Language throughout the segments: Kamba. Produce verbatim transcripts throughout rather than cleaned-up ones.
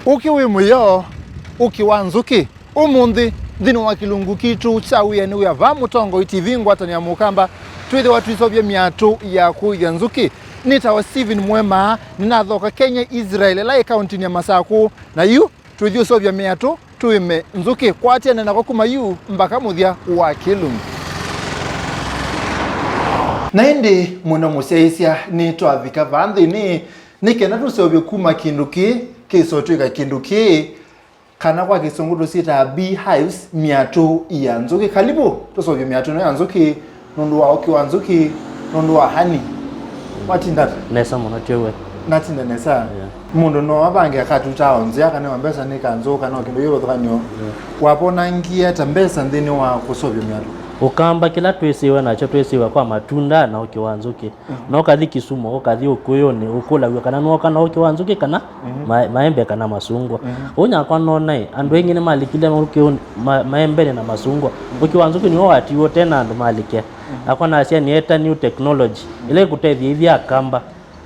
Ũkĩ wĩ mũyo, ũkĩ wa nzũkĩ. Ũmũnthĩ, nthĩnĩ wa kĩlungu kitũ kya Wĩanĩ Wĩa vaa Mũtongoi T V, ngwatanĩo ya Mũkamba, twĩthĩwa tũiseũvya myatũ ya kũĩthya nzũkĩ. Nĩtawa Stephen Mwema, nĩnathoka Kenya, Israel, ĩla ĩ kauntinĩ ya Masakũ, na yu tũithi ũseũvya myatũ tũĩme nzũkĩ. Kwatene nako kuma yu mbaka mũthya wa kĩlungu. Na ĩndĩ mũno mũsyaĩĩsya, nĩtwavika vaa nthĩnĩ nĩ kenda tũseũvye kuma kĩndũ kĩĩ kĩsotw'ĩka kĩndũ kĩĩ, kana kwa Kĩsũngũ tũsyĩtaa beehives, myatũ ya nzũkĩ. Karibu tũseũvye myatũ ĩno ya nzũkĩ nũndũ wa ũkĩ wa nzũkĩ, nũndũ wa honey. Watinda ata? Nesa mũno, tyo we? Natinda nesa. Yeah. Mũndũ no avange akatutaa o nzĩa kana wa mbesa nĩ kanzũ kana o kĩndũ kĩvathũkanyo. Yeah. Wavonangie ata mbesa nthĩnĩ wa kũseũvya myatũ? Ũkamba kĩla twĩsĩwe nakyo twĩsĩwe kwa matunda na ũkĩ wa nzũkĩ. Mhm. No kathi Kisumu, ũkathi ũkũyũnĩ, ũkũlaw'a kana nwoka na ũkĩ wa nzũkĩ kana Mhm. ma-, maembe kana masungwa. Mhm. Ũu nyakwa nonae, andũ aingĩ nĩmalikile ũkĩ ũnĩ, ma-, maembenĩ na masungwa. Mhm. Ũkĩ wa nzũkĩ nĩw'o watiiwe ũte na andũ malike. Mhm. Nakwa nasya nĩeta new technology, Mhm. ĩla ĩkũtethya ithyĩ Akamba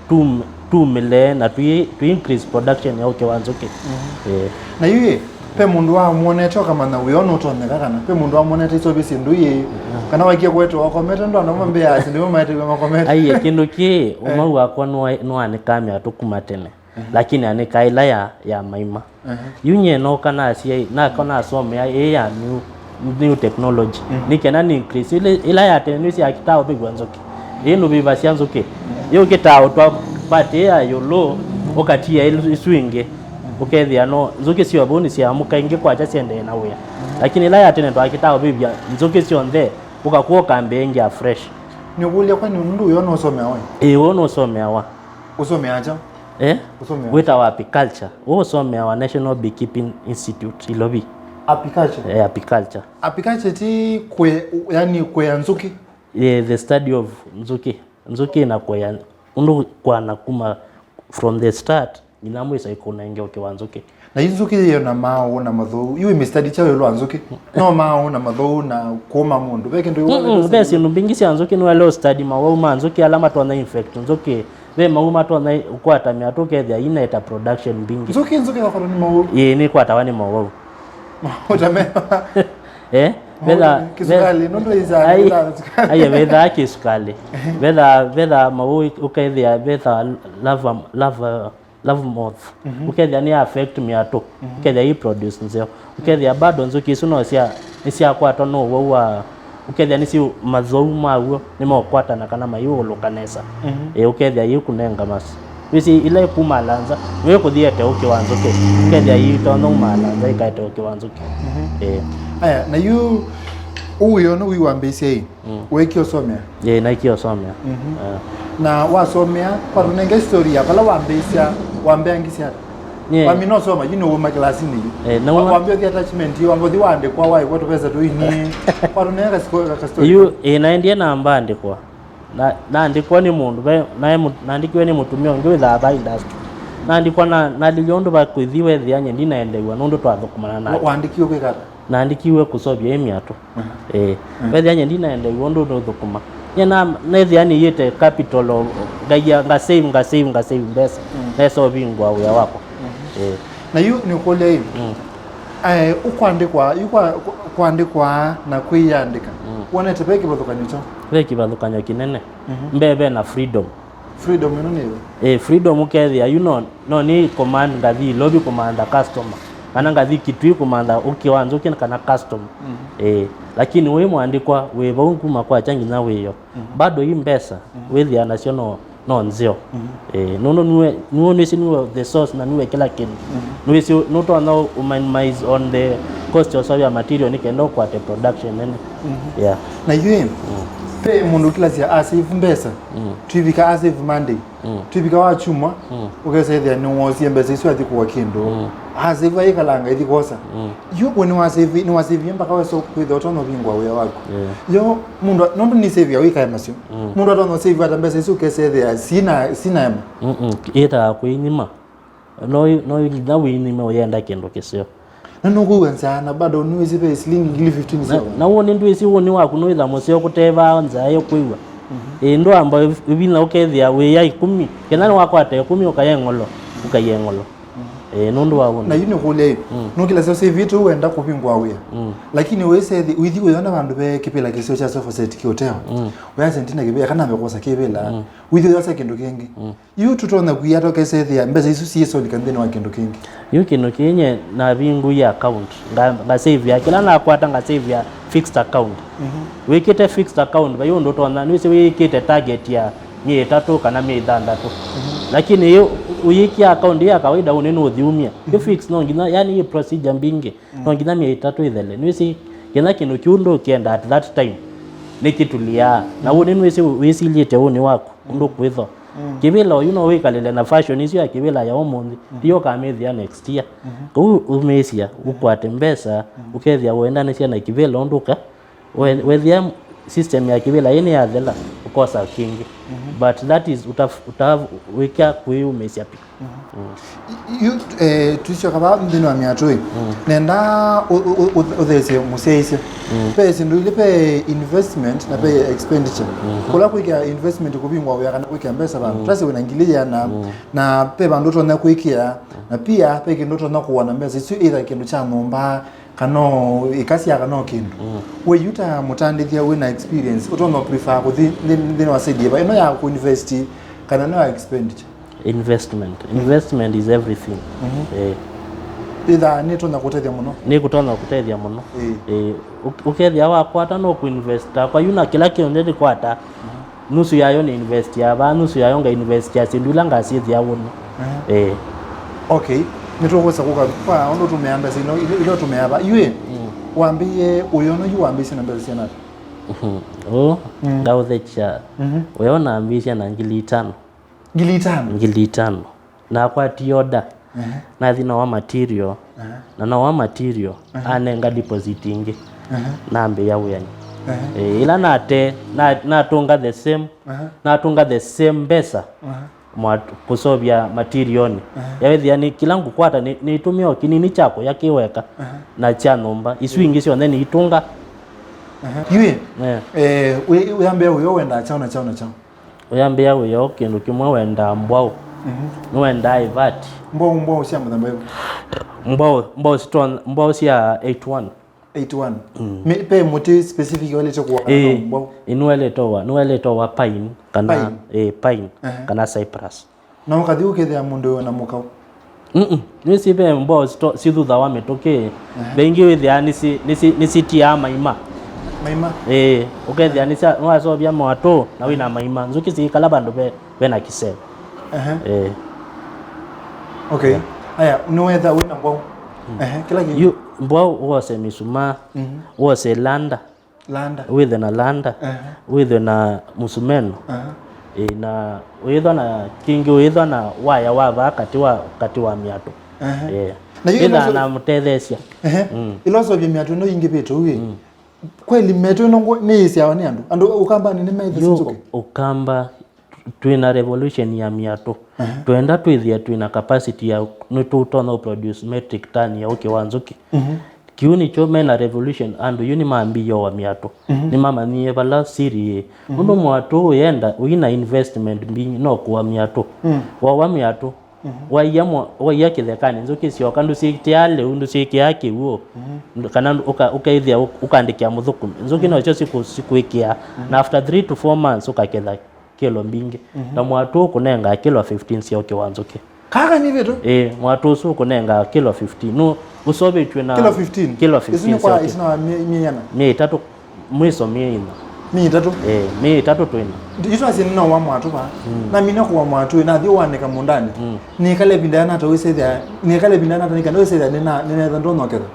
tum-, tumĩle na tũi-, tũi increase production ya ũkĩ wa nzũkĩ. Mhm. Eh. Na yu ĩ, ve mũndũ wamwonete ũkamanya wĩa ũũ nũtonyeka kana? Ve mũndũ wamwonete iseũvye syĩndũ ii? Mhm. Kana waikie kũete wakomete? Ndũ andũ amwe mbĩaa syĩndũ imwe maete wĩa makomete. Aiye, kĩndũ kĩĩ, Eh. ũmau wakwa nũa-, nũanĩkaa myatũ kuma tene. Mhm. Lakini anĩkaa ĩla ya, ya maima. Mhm. Yu nyie nooka nasya, nako nasomea ĩĩ ya new, new technology. Mhm. Nĩ kenda nĩ increase. Ĩla, ĩla ya tene nĩwĩsĩ yakitaa ũvĩvw'a nzũkĩ. Ĩĩ nũvĩvasya nzũkĩ. Mhm. Ĩĩ ũkitaa ũtwa part ĩĩ ya ĩũlũ, ũkatia ĩl-, isu ingĩ. Ũkethĩa no, nzũkĩ syo vau nĩsyaamũka ingĩ kwakya syendee na wĩa. Mhm. Lakini ĩla ya tene twakitaa ũvĩvya nzũkĩ syonthe, ũkakua ũkambĩa ĩngĩ ya fresh. Nĩũkũlya, kwani ũndũ ũyũ nũsomeawa? Ĩĩ, ũũ nũsomeawa. Ũsomeaa kyaũ? Eh? Ũsomeaa? Wĩtawa apiculture. Ũũ ũsomeawa National Beekeeping Institute, Ilovi. Apiculture? Eh, apiculture. Apiculture ti kwe-, yani kwea nzũkĩ? Eh, the study of nzũkĩ. Nzũkĩ na kwea, ũndũ kwana kuma from the start, nginya mwiso ĩkũnenge ũkĩ wa nzũkĩ. Na yu nzũkĩ yĩyo na maaũ na mathũu, yu wĩ mĩstudy kyaũ ĩũlũ wa nzũkĩ? No maaũ na mathũu na kũũma mũndũ? Ve kĩndũ Mm-mm, ve syĩndũ mbingĩ sya nzũkĩ, nĩwaĩle ũstudy mawau ma nzũkĩ ala matonya infect nzũkĩ. Ve mawau matonya ũkwata myatũ ũkethĩa ineta production mbingĩ. Nzũkĩ, nzũkĩ yakwatwa nĩ mawau? Ĩĩ, nĩkwatawa nĩ mawau. Maũta mema. Eh? Mawau Vetha, nĩ kĩsukalĩ, ve-, nũndũ ĩsaa ai, nĩ sukali. Aiye, vethaa kĩsukalĩ. Vethaa, vethaa mawau ũkethĩa, vethaa lava, lava love moth. Mhm. Ũkethĩa nĩ affect myatũ. Mhm. Ũkethĩa i produce nzeo. Ũkethĩa bado nzũkĩ isu no sya, nĩsyakwatwa no ũwau wa, ũkethĩa nĩsyo mathwau maw'o nĩmaũkwatana kana maiũũlũka nesa. Mhm. Ĩ, ũkethĩa yĩkũnenga mas-, wĩsĩ ila ĩkumaala nza, nĩwĩkũthiĩte ũkĩ wa nzũkĩ. Ũkethĩa yĩtonya umaala nza ikaete ũkĩ wa nzũkĩ. Mhm. Ĩ. Aya, na yu ũwĩo nĩ wĩwambĩĩsya ĩ? Mm. Wĩkie ũsomea? Ĩĩ, naikie ũsomea. Mhm. Eh. Na wasomea, kwa tũnenge story ya vala wambĩĩsya, wambĩangisya ata? Nyie- Wamina ũsoma, yu nĩwuma kĩlasinĩ yu. Eh, nauma- Wa-, wambĩa ũthi attachment yu, wamba ũthi waandĩkwa, waĩkwa tũvesa tũini. Kwa tũnenge ka siko-, ka story. Yu, ĩĩ, naendie namba andĩkwa. Na, naandĩkwa nĩ mũndũ, ve, nae mũ-, naandĩkiwe nĩ mũtumĩa ũngĩ wĩthaa va industry. Naandĩkwa na, nalilye ũndũ va kũthi wethĩa nye ndinaendeew'a nũndũ twathũkũmana nake. Wa-, waandĩkiwe kwĩka ata? Naandĩkiwe kũseũvya ĩ myatũ. Aha. Ĩĩ. Mm. Wethĩa nye ndinaendeew'a ũndũ nũthũkũma. Nye na, nethĩa nĩyĩte capital o, ngaia, nga save, nga save, nga save mbesa. Mm. Nesa ũvingũa wĩa wakwa. Mm. Ĩĩ. Na yu nĩkũlya ĩ, Mm. eh, ũkwandĩkwa, yu kwa, kwa, kwandĩkwa na kwĩyandĩka. Mm. Wonete ve kĩvathũkany'o kyaũ? Ve kĩvathũkany'o kĩnene. Mhm. Mbee ve na freedom. Freedom ĩno nĩyo? Eh, freedom ũkethĩa yu no, no nĩ command ngathi Ilovi kũmantha customer, kana ngathi Kitui kũmantha ũkĩ wa nzũkĩ kana custom. Mhm. Eh, lakini wĩ mwandĩkwa wĩ vau kuma kwakya nginya wĩyo. Mhm. Bado i mbesa Mhm. wĩthĩa nasyo no, no nzeo. Mhm. Eh, nũndũ nue, nue nĩwĩsĩ nue the source na nue kĩla kĩndũ. Mhm. Nĩwĩsĩ nũtonya ũ minimize on the cost of your material nĩ kenda ũkwate production nene. Mhm. Yeah. Na yu ĩ, Mm. ve mũndũ kĩlasya a save mbesa. Mm. Twĩvika a save Monday. Mm. Twĩvika wa kyumwa, Mm. ũkesa ĩthĩa nĩwosie mbesa isu athi kũa kĩndũ. Mm. A save aikalanga ithi kwosa. Mm. Yu we nĩwasave, nĩwasavie mpaka wesa kwĩthĩa ũtonya ũvingũa wĩa waku. Yeah. Yo, mũndũ, nũndũ nĩ save ya wĩkae masyo. Mm. Mũndũ atonya save ata mbesa isu ũkesa ĩthĩa sina, sina ema. Mm-mm. Ĩtaa kwĩnyima. No, no nginya wĩnyime ũyenda kĩndũ kĩseo. Na nũkwĩw'a nzaa, na bado nĩwĩsĩ ve silingi ngili fifteen Na, syaũ. Na woni ndwĩsĩ woni waku nũĩtha mũseo kũtevaa nzaa ĩyo kwĩw'a. Mhm. Ĩ, ndwamba ĩvina ũkethĩa wĩya ikũmi. Kenda nĩwakwata ikũmi ũkaye ng'olo, ũkaye ng'olo. Mhm. Eh, nũndũ wa ũndũ. Na yu nĩkũlya ĩ, mm, nũkĩlasya ũsĩvĩtwe wenda kũvingũa wĩa. Mm. Lakini wĩsethi, ũithi wĩona vandũ ve kĩvĩla kĩseo kya sofa set kĩũtewa. Mm. Wĩasya ndina kĩvĩla, kana ambe kwosa kĩvĩla. Mm. Ũithi wĩosa kĩndũ kĩngĩ. Mm. Yu tũtonya kwia tũkesethĩa mbesa isu siĩsolika nthĩnĩ wa kĩndũ kĩngĩ. Yu kĩndũ kĩĩ nye navingũie account. Nga, nga save ya, kĩla nakwata nga save ya fixed account. Mhm. Wĩkĩte fixed account, vai ũndũ ũtonya, nĩwĩsĩ wĩkĩte target ya myei ĩtatũ kana myei thanthatũ. Mhm. Lakini yu ũyĩkĩa account ya kawaida ũnĩ nũthiumia. Yu, mhm, fixed no nginya, yani, ĩ procedure mbingĩ. Mm. No nginya myei ĩtatũ ĩthele. Nĩwĩsĩ kĩla kĩndũ kĩu ndũkĩenda at that time nĩkĩtũlĩaa. Na, mm, ũnĩ nĩwĩsĩ wĩsilĩte ũnĩ waku, mm, ũndũ kwĩthwa. Mm. Kĩvĩla ũyu no wĩkalĩle na version ĩsu ya kĩvĩla ya ũmũnthĩ, mm, ndiyo ũkamĩthĩa next year. Mhm. Kũu ũmĩĩsya, mhm, ũkwate mbesa, mm, ũkethĩa ũendanĩsya na kĩvĩla ũndũ ũka, we-, wethĩa system ya kĩvĩla ĩĩ nĩyathela, ũkosa kĩngĩ. Mhm. But that is, ũta-, ũta-, wĩkĩa kwĩyũmĩĩsya pi. Mhm. Mm. Yu, eh, twisyoka vaa nthĩnĩ wa myatũ ĩ. Mm. Nenda ũ-, ũ-, ũ-, ũtheesye mũsyaĩĩsya. Mm. Ve syĩndũ ilĩ, ve investment na ve, mm, expenditure. Mhm. Kũla kwĩkĩa investment kũvingũa wĩa kana kwĩkĩa mbesa vandũ. Mm. Tasi wĩna ngili yĩana, mm, na ve vandũ ũtonya kwĩkĩa, mm, na pia ve kĩndũ ũtonya kũwona mbesa isu, either kĩndũ kya nyũmba, kana o ĩkasya, kana o kĩndũ. Mm. We yu ta mũtandĩthya wĩna experience, ũtonya prefer kũthi nthĩ-, nthĩnĩ wa side yĩva? Ĩno ya kũinvest kana ĩno ya expenditure? Investment. Investment is everything. Mhm. Eh. Ĩthaa nĩtonya kũtethya mũno. Nĩkũtonya kũtethya mũno. Ĩĩ. Eh, ũ-, ũkethĩa wakwata no kũinvesta kwa yu na kĩla kĩonthe nĩkwata. Mhm. Nusu yayo nĩ invest ya vaa, nusu yayo nga invest ya syĩndũ ila ngasyĩthĩa ũnĩ. Mhm. Eh. Okay. Nĩtũkwĩsa kũka kwa ũndũ tũmĩa mbesa ino, ila, ila tũmĩa vaa. Yu ĩ, mm, wambĩĩe ũyona yu wambĩĩsye na mbesa syana ata? Mhm. Ũ, mm, ndaũthekya. Mhm. Ũyona ambĩĩsye na ngili itano. Ngili itano? Ngili itano. Nakwatie order. Ehe. Nathi noa material. Ehe. Na noa material, ehe, anenga deposit ĩngĩ. Ehe. Nambĩĩa wĩanĩ. Ehe. Eh, ĩla nate, na-, natũnga the same, ehe, natũnga the same mbesa, ehe, mwa-, kũseũvya materialnĩ. Ehe. Yawĩthĩa nĩ kĩla ngũkwata nĩ, nĩitũmĩa o kĩnini kya kũya kĩweka, ehe, na kya nyũmba. Isu, ehe, ingĩ syonthe nĩitũnga. Ehe. Yu ĩ, eh, wĩ-, wĩambĩa ũyo wendaa kyaũ na kyaũ na kyaũ? Ũyambĩĩa wĩa o kĩndũ kĩmwe wendaa mbwaũ. Mhm. Nĩwendaa ivati. Mbwaũ, mbwaũ sya mũthemba wĩva? Mbwaũ, mbwaũ sitonya, mbwaũ sya eight one. Eight one. Mm. Me-, pe mũtĩ specific waĩlĩte kũwa kana no mbwaũ? Ĩĩ, nĩwaĩlĩte ũwa, nĩwaĩlĩte ũwa pine kana, pine? Ĩĩ, pine, ehe, kana cypress. Na ũkathi ũkethĩa mũndũ wĩ na mũkaũ? Mm-mm. Nĩwĩsĩ ve mbwaũ sito-, sithuthawa mĩtũkĩ. Ehe. Ve ingĩ wĩthĩaa nĩsi-, nĩsi-, nĩsitiaa maima. Maima? Ĩĩ, ũkethĩa nĩsya-, nĩwaseũvya mwatũ na wĩna maima. Nzũkĩ siikala vandũ ve, vena kĩseve. Ehe. Ĩĩ. Okay. Yeah. Aya, nĩwetha wĩna mbwaũ. Mm. Ehe, kĩla kĩngĩ? Yu, mbwaũ wose mĩsumaa, mhm, wose landa. Landa. Wĩthwe na landa, ehe, wĩthwe na mũsumeno. Aha. Ĩĩ, na ũyĩthwa na kĩngĩ, ũyĩthwa na waya wa vaa katĩ wa, katĩ wa myatũ. Ehe. Ĩĩ. Na yu ĩthaa ĩno so-, na mũtetheesya. Ehe. Mm. Ĩla ũseũvya myatũ ĩno yingĩvĩte ũu ĩ, mm, kweli myatũ ĩno ngũ-, nĩyĩsyawa nĩ andũ? Andũ Ũkambanĩ nĩmethasya nzũkĩ? Yu Ũkamba twĩna revolution ya myatũ. Aha. Twenda twĩthĩe twĩna capacity ya nĩtũtonya ũproduce metric ton ya ũkĩ wa nzũkĩ. Mhm. Kĩu nĩkyo mena revolution, andũ yu nĩmambĩĩe oa myatũ. Mhm. Nĩmamanyie vala siri yĩ. Mhm. Nũndũ mwatũ ũyenda ũina investment mbingĩ no kũa myatũ. Mm. Wawa myatũ, mhm, waia mwa-, waia kĩthekanĩ, nzũkĩ syoka, ndũsyĩkĩaa lĩu, ndũsyĩkĩaa kĩw'ũ, mhm, kana ũka-, ũkaĩthĩa ũ-, ũkandĩkĩa mũthũkũmi. Nzũkĩ, mhm, nosyo sikũ-, sikwĩkĩaa. Mhm. Na after three to four months ũkaketha kĩlo mbingĩ. Mhm. Na mwatũ ũkũnengaa kĩlo fifteen sya ũkĩ wa nzũkĩ. Kaka nĩ vitu? Ĩĩ, mwatũ ũsu ũkũnengaa kĩlo fifteen. Nũ-, ũseũvĩtw'e na kĩlo fifteen? Kĩlo fifteen. Isu nĩ kwa sya ũkĩ. Isu na mĩ-, mĩana? Mĩĩ ĩtatũ, mwiso mĩĩ ĩna. Mĩĩ ĩtatũ? Ĩĩ, mĩĩ ĩtatũ twĩna. Isu asĩ nĩ no wa mwatũ va. Mm. Na mina kũwa mwatũ, na thi wanĩka mũndanĩ. Mm. Nĩkale vinda yana ta wĩsethia, nĩkale vinda yana ta nĩkana wĩsethia nĩna, nĩnetha ndonoketha.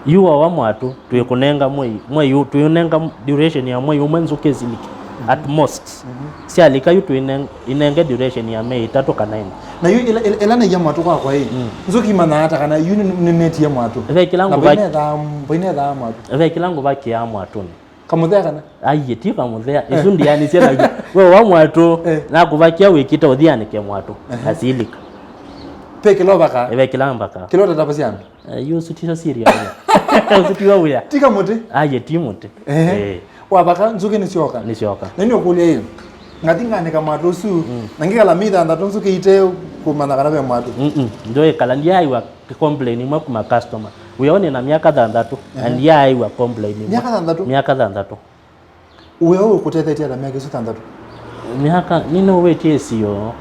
Yu wawa mwatũ, twĩkũnenga mwei, mwei ũ-, twĩũnenga duration ya mwei ũmwe nzũkĩ silike, mhm, at most. Mhm. Syalika yu twĩnen-, inenge duration ya mĩĩ ĩtatũ kana ĩna. Na yu ĩla, ĩla, ĩla naia mwatũ kwakwa ĩ, mm, nzũkĩ imanyaa ata kana yu nĩ, nĩ, nĩnetie mwatũ? Ve kĩla ngũva-, na vainethaa, vainethaa mwatũ. Ve kĩla ngũvakĩaa mwatũnĩ. Kamũthea kana? Aiye, ti kamũthea. Eh. Isu ndianĩsye na yu. We wa mwatũ, eh, nakũvakĩa wĩkĩte ũthianĩke mwatũ. Ehe. Asilika. Pe kĩla ũvakaa? Ve kĩla mbakaa. Kĩla ũtatavasya andũ? Eh, yu ũsu ti serious. Ũsu ti wa wĩa. Ti kamũtĩ? Aye, ti mũtĩ. Ehe. Eh. Wavaka, nzũkĩ nĩsyoka? Nĩsyoka. Na nĩũkũlya ĩ, Ngathi nganĩka mwatũ ũsu, na ngĩkala myei thanthatũ nzũkĩ ite kũmanya kana ve mwatũ. Mm-mm. Ndũĩkala, ndyaaĩw'a complain imwe kuma customer. Wĩoo nĩ na myaka thanthatũ, na ndyaaĩw'a complain imwe. Myaka thanthatũ? Myaka thanthatũ. Wĩoo ũkũtethetye ata myaka ĩsu thanthatũ? Myaka, nĩnũwĩtie ĩsio.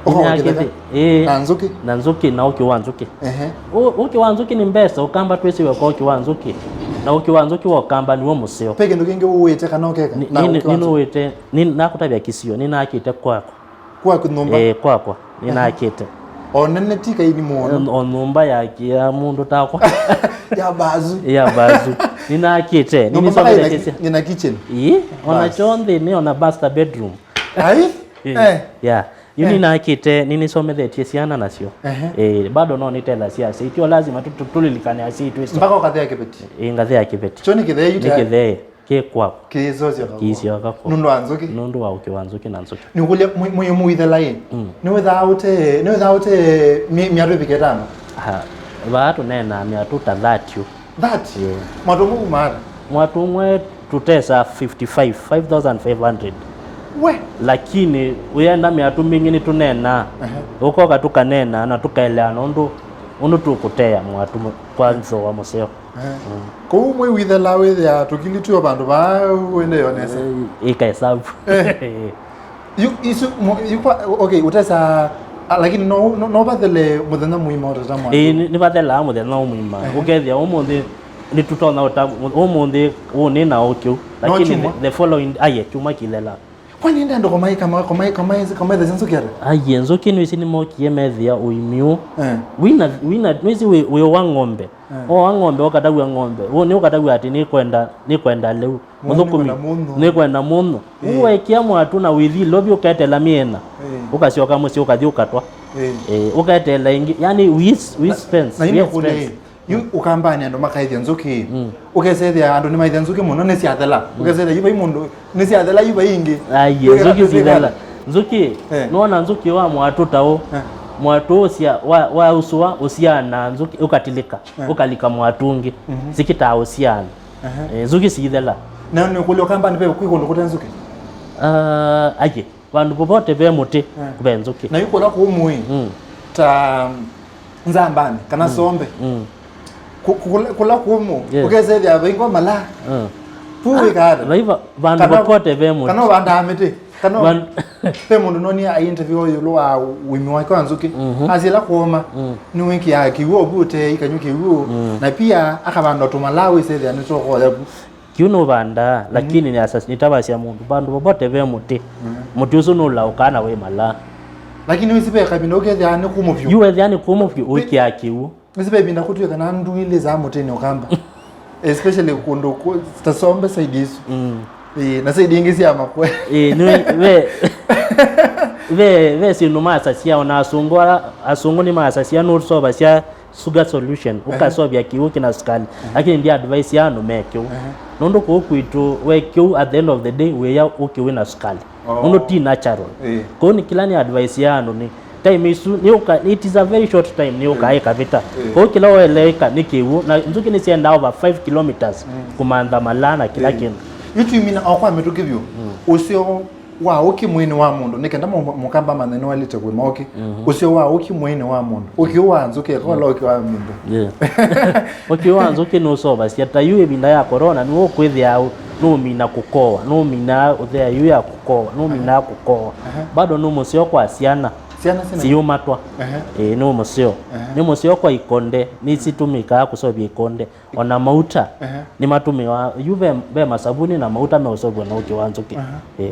Ũka Nĩnakĩte- ũkĩtheka? Ĩĩ. Na nzũkĩ? Na nzũkĩ, na ũkĩ wa nzũkĩ. Ehe. Ũ-, ũkĩ wa nzũkĩ nĩ mbesa, ũkamba twĩsĩwe kwa ũkĩ wa nzũkĩ. Na ũkĩ wa nzũkĩ wa ũkamba nĩw'o mũseo. Ve kĩndũ kĩngĩ ũwĩte kana ũkeka? Nĩ- Na nĩ- ũkĩ wa nzũkĩ? Nĩnũwĩte, nĩ- nakũtavya kĩsio, nĩnakĩte kwakwa. Kwaku nyũmba? Eh, kwakwa, nĩnakĩte. O nene ti kaini mũno. O nyũmba ya kĩa mũndũ takwa. Ya bazu. Ya bazu. Nĩnakĩte, Nyũmba mpaka ĩna nĩnĩsomethetye ki-, ĩna kitchen? Ĩĩ, ona Bas. Kyonthe nĩ ona master bedroom. Ai? Eh. Eh. Yeah. Yu Eh. nĩnakĩte, nĩnĩsomethetye syana nasyo. Ehe. Eh, bado no nĩtethasya asyai. Tio lazima tu-, tu-, tũlilikane asyai twĩso. Mpaka ũkathea kĩveti? Ĩ, ngathea kĩveti. Kyo nĩ kĩthee yu Nĩ tayari? Kĩthee. Kĩ kwakwa. Kĩisyoka kwakwa. Kĩisyoka kwakwa. Nũndũ wa nzũkĩ? Nũndũ wa ũkĩ wa nzũkĩ na nzũkĩ. Nĩkũlya mwĩ-, mwĩ-, mũithela ĩ? Mm. Nĩwĩthaa ũte, nĩwĩthaa ũte mĩ-, myatũ ĩvika ĩtano? Aha. Vaa tũneenaa myatũ ta thirty. Thirty? Yeah. Mwatũ ũmwe uma ata? Mwatũ ũmwe tũtesa fifty-five, five thousand five hundred. We! Lakini ũyenda myatũ mingĩ nĩtũneenaa. Ehe. Ũkoka tũkaneenaa na tũkaeleana ũndũ, ũndũ tũkũtea mwatũ mũ-, kwa nzoo wa mũseo. Eh. Mm. Kũu mwĩ wĩthela wĩthĩa tũkili twĩ o vandũ vaa wĩndeyo nesa. Eh, ĩka hesabu. Eh. Yu, isu, mo-, yu kwa, okay, ũtesa, ah, lakini no, no, no vathele mũthenya mũima ũtata mwa. Eh, nĩ, nĩvathelaa mũthenya mũima. Ehe. Ũkethĩa ũmũnthĩ nĩtũtonya ũta, ũmũnthĩ ũũ nĩ na ũkĩu. No lakini kyumwa? The, the following, aye, kyumwa kĩthela. Kwani enda ndo komai, kama, komai, komai, komai the senso kiara? Aiye, nzũkĩ nĩwĩsĩ nĩmokie methĩa ũimi ũũ. Eh. Wĩna, wĩna, nĩwĩsĩ wĩ, wĩ wa ng'ombe. Eh. O wa ng'ombe, ũkataw'a ng'ombe. Ũũ nĩ ũkataw'a atĩ nĩkwenda, nĩkwenda lĩu. Mũndũ mũthũkũmi, nĩkwenda mũno. Nĩkwenda mũno. Eh. Ũũ wekĩa mwatũ na wĩthi lovi ũketela mĩena. Eh. Ũkasyoka mũsyĩ ũkathi ũkatwa. Eh. Eh, ũketela ĩngĩ. Yani, we, we na, spends, na we ino kule, expense. Yu ũkambanĩ andũ makaĩthya nzũkĩ. Mm. Ũkesethĩa andũ nĩmaĩthya nzũkĩ mũno, nĩsyathela. Mm. Ũkesethĩa yu vai mũndũ, nĩsyathela yu vai ingĩ. Aiye, nzũkĩ sithela. Nzũkĩ, eh, nona nzũkĩ wa mwatũ ta ũ. Eh. Mwatũ ũsya, wa, wa ũsũa, ũsiana nzũkĩ, ũkatilĩka, eh, ũkalika mwatũ ũngĩ. Mhm. Sikĩtaa ũsiana. Aha. Eh, nzũkĩ sithela. Na nĩkũlya ũkambanĩ ve kwĩ kũndũ kũte nzũkĩ? Ah, aiye. Vandũ popote ve mũtĩ, eh, ve nzũkĩ. Na yu kũla kũmũ ĩ, mm, ta nzambanĩ, kana, mm, sombe. Mm. Ku-, ku-, kũla, kũla kũmũ, yes, ũkesethĩa vaingwa mala. Mm. Pu wĩkaa ata? Vai va-, vandũ kana popote ve mũtĩ. Kana ũvandaa mĩtĩ. Kana van- ve mũndũ nonie ai interview ĩũlũ wa ũimi wake wa nzũkĩ. Mhm. Asila kũoma, mm, nĩwĩkĩaa kĩw'ũ ũvute ikanyũ kĩw'ũ. Mm. Na pia akavanda tũmala wĩsethĩa nĩtũkoya vu. Kĩu nũvandaa, mhm, lakini nĩasa-, nĩtavasya mũndũ, vandũ vovote ve mũtĩ, mhm, mũtĩ ũsu nũlaũkaa na wĩ malaa. Lakini wĩsĩ ve kavinda ũkethĩa nĩ kũmũ vyũ. Yu wethĩa nĩ kũmũ vyũ, wĩ-, wĩkĩaa kĩw'ũ. Wĩsĩ ve ĩvinda kũtw'ĩka na nduilĩ za mũtĩnĩ ũkamba. Especially kũndũ kũ-, ta Sombe side isu. Mm. Ĩĩ, na side ingĩ sya makwe. Ĩĩ, nĩ, ve, ve, ve syĩndũ masasya, ona asũngũ ala, asũngũ nĩ masasya, nũsovasya sugar solution, ehe, ũkasovya kĩw'ũ kĩna sukali. Ehe. Lakini ndi advice ya andũ me kĩw'ũ. Ehe. Nũndũ kũu kwitũ we kĩw'ũ, at the end of the day, wĩya ũkĩ wĩna sukali. Oh. Nũndũ ti natural. Ĩĩ. Kũu nĩ kĩla nĩ advice ya andũ nĩ time isu, nĩ ũka, it is a very short time, nĩ ũka, ĩĩ, ĩkavĩta. Ĩĩ. Kũu kĩla ũeleeka nĩ kĩw'ũ, na nzũkĩ nĩ syendaa over five kilometers, mm, kũmantha malaa na kĩla, ĩĩ, kĩndũ. Yu twimina o kwa mĩtũkĩ vyũ, mm, ũseo wa ũkĩ mwĩnĩ wa mũndũ, nĩ kenda mũ-, mũkamba manye nĩwaĩlĩte kũĩma ũkĩ. Mhm. Ũseo wa ũkĩ mwĩnĩ wa mũndũ. Ũkĩ wa nzũkĩ, eka ũla ũkĩ wa mũndũ. Yeah. Ũkĩ wa nzũkĩ nũsovasya. Ta yu ĩvinda ya corona, nĩw'o ũkwĩthĩa ũ-, nũmina kũkoa, nũminaa ũthea yu ya kũkoa, nũminaa kũkoa. Aha. Bado nĩ mũseo kwa syana. Syana sina? Siyũmatwa. Aha. Ĩĩ, nĩ mũseo. Aha. Nĩ mũseo kwa ikonde, nĩsitũmĩkaa kũsovya ikonde. Ona mauta, ehe, nĩmatũmĩawa, yu ve, ve masavuni na mauta meũseũvw'a na ũkĩ wa nzũkĩ. Aha. Ĩĩ.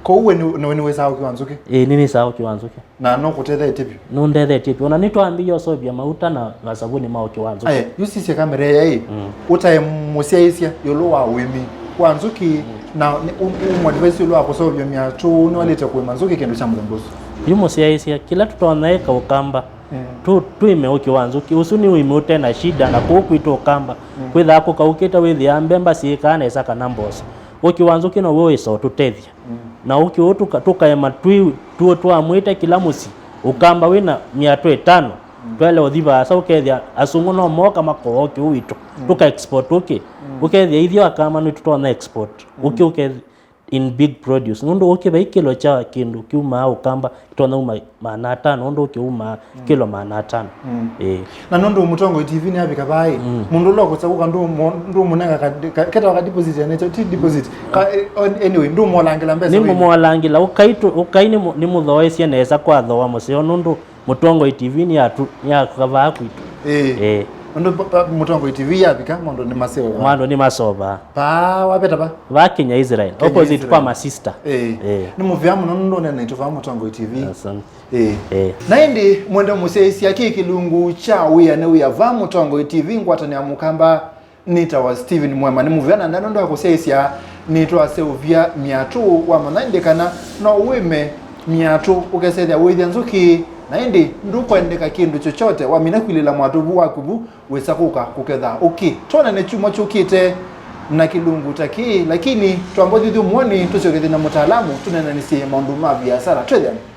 Kwoou we nĩ, nĩ, nĩwĩsaa ũkĩ wa nzũkĩ? Ĩĩ, nĩnĩsaa ũkĩ wa nzũkĩ. Na nũkũtethetye vyũ? Nũndethetye vyũ. Ona nĩtwambĩĩe ũseũvya mauta na masavuni ma ũkĩ wa nzũkĩ. Aya, yu sisya kamera ĩya ĩ, mm, ũtae mũsyaĩĩsya ĩũlũ wa ũĩmi wa nzũkĩ, mm, na nĩ, ũ-, ũmũadvise ĩũlũ wa kũseũvya myatũ nĩwaĩlĩte kũĩma nzũkĩ kĩndũ kya mũthemba ũsu? Yu mũsyaĩĩsya, kĩla tũtonya ĩka ũkamba, mm, tũ-, twĩme ũkĩ wa nzũkĩ. Ũsu nĩ ũĩmi ũte na shida, na kũu kwitũ ũkamba, mm, kwĩthaa kũkaũkĩte wĩthĩaa mbemba syĩkaa nesa kana mboso. Ũkĩ wa nzũkĩ now'o wĩsa ũtũtethya. Mm. Na ũkĩ ũũ tũka-, tũkaema twĩ, twĩ, twamwĩte kĩla mũsyĩ, ũkamba wĩna myatũ ĩtano, mm, twaĩle ũthi vaasa, ũkethĩa asũngũ no mooka makoa ũkĩ ũũ witũ, mm, tũka export ũkĩ. Mm. Ũkethĩa ithyĩ akamba nĩtũtonya export. Mm. Ũkĩ ũkethĩa in big produce, nũndũ ũkĩ vai kĩlo kya kĩndũ kiumaa Ũkamba kĩtonya uma maana atano, ũndũ ũkĩ umaa kĩlo maana atano. Ĩĩ. Na nũndũ Mũtongoi T V nĩyavika vaĩ, mũndũ ũla ũkũsa kũka ndũmũ-, ndũmũnenga ka, ka, ketawa ka deposit ya nature, ti deposit. Ka, eh, on-, anyway, ndũmũolangĩla mbesa wĩ. Nĩngũmũolangĩla, ũkai tũ-, ũkai nĩmũ-, nĩmũthoesye nesa kwa thooa mũseo, nũndũ Mũtongoi T V nĩyatu-, nĩyakavaa kwitũ. Ĩĩ. Ĩĩ. Nũndũ pa, pa, Mũtongoi T V yavika, maũndũ nĩmaseo. Maũndũ nĩmasovaa. Paa waveta va? Va Kenya Israel, Kenya opposite Israel. Kwa masista. Ĩĩ. Ĩĩ. Nĩ mũvea mũno nũndũ ũneena naitũ vaa Mũtongoi T V. Asante. Ĩĩ. Ĩĩ. Na ĩndĩ mwende mũsyaĩĩsya kĩ kĩlungu kya wĩa nĩ wĩa vaa Mũtongoi T V ngwatanĩo ya Mũkamba nĩtawa Steven Mwema. Nĩ mũvea na nda nũndũ wa kũsyaĩĩsya nĩtwaseũvya myatũ wamanya ĩndĩ kana no wĩme myatũ ũkesethĩa wĩthya nzũkĩ na ĩndĩ ndũkwendeka kĩndũ chochote wamina kwilĩla mwatũ vu waku vu wĩsa kũka kũketha ũkĩ. Twonane kyumwa kyũkĩte na kĩlungu ta kĩĩ, lakini twamba ũthyũthyũ mwoni tũsyokethye na mũtaalamu tũneenanĩsye maũndũ ma viasala. Twĩthĩane.